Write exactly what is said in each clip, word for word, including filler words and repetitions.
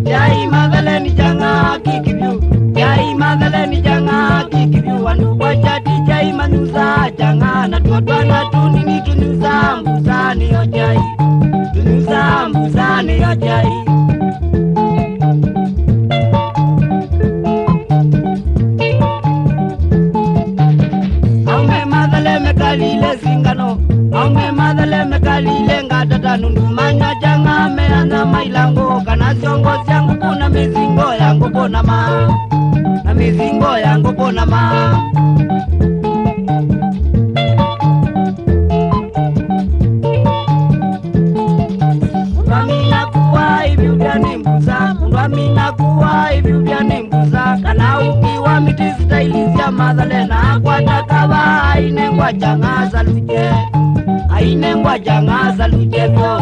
Kyai mathaleni kyang'aa kĩkĩvyũ, kyai mathaleni kyang'aa kĩkĩvyũ, andũ kwa kyati kyai manyusaa kyang'aa, na tuo twana tũnini tũnyusaa mbusanĩ yo kyai, tũnyusaa mbusanĩ yo kyai. Aume mathale mekalile singano, aume mathale mekalile ngatata, nũndũ manywa kyang'aa meana mailangũ, kana syongo sya ngũkũ na mĩsingo ya ngũkũ na maa, na mĩsingo ya ngũkũ na maa. Mũndũ amina kuwa ivyuvya nĩ mbusa, mũndũ amina kuwa ivyuvya nĩ mbusa, kana ũki wa mĩtĩ sitaili sya mathale na akwata kava ainengwa kyang'aa salukye, ainengwa kyang'aa salukye vyũ.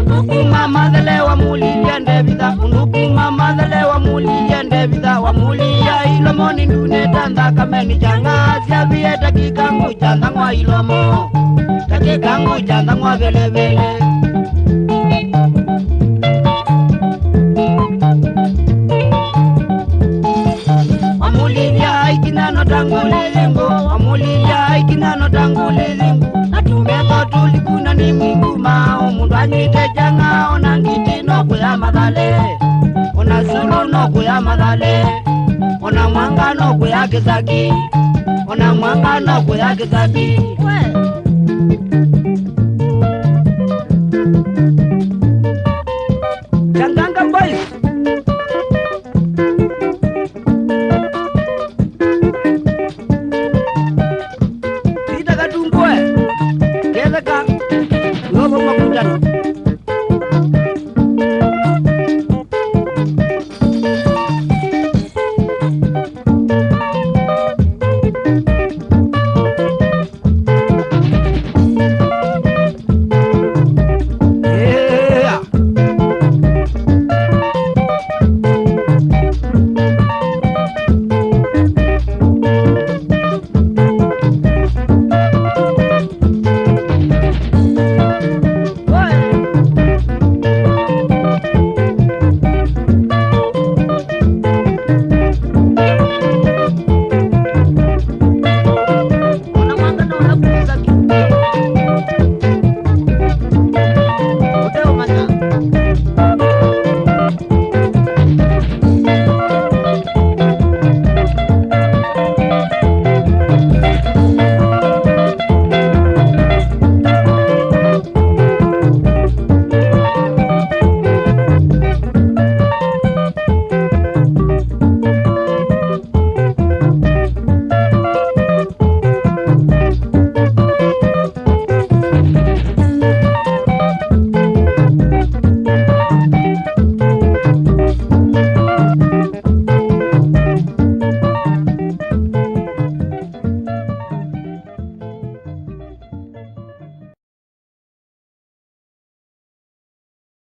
Ũndũ kuma mathale wamũlilye Ndevitha, ũndũ kuma mathale wamũlilye Ndevitha, wamũlilya ilomo nĩ ndune ta nthakame, nĩ kyang'aa syavie ta kĩkangũ kya nthang'wa ilomo, ta kĩkangũ kya nthang'wa velevele. Wamũlilya aikinya no ta ngũlĩ yingũ, wamũlilya aikinya no ta ngũlĩ yingũ, na tũmetho tũliku na nĩ mwingu maaũ, mũndũ anyw'ĩte kyang'aa ona ngiti no kũya mathale, ona sulu no kũya mathale, ona mwanga no kũya kĩsaki, ona mwanga no kũya kĩsaki. We.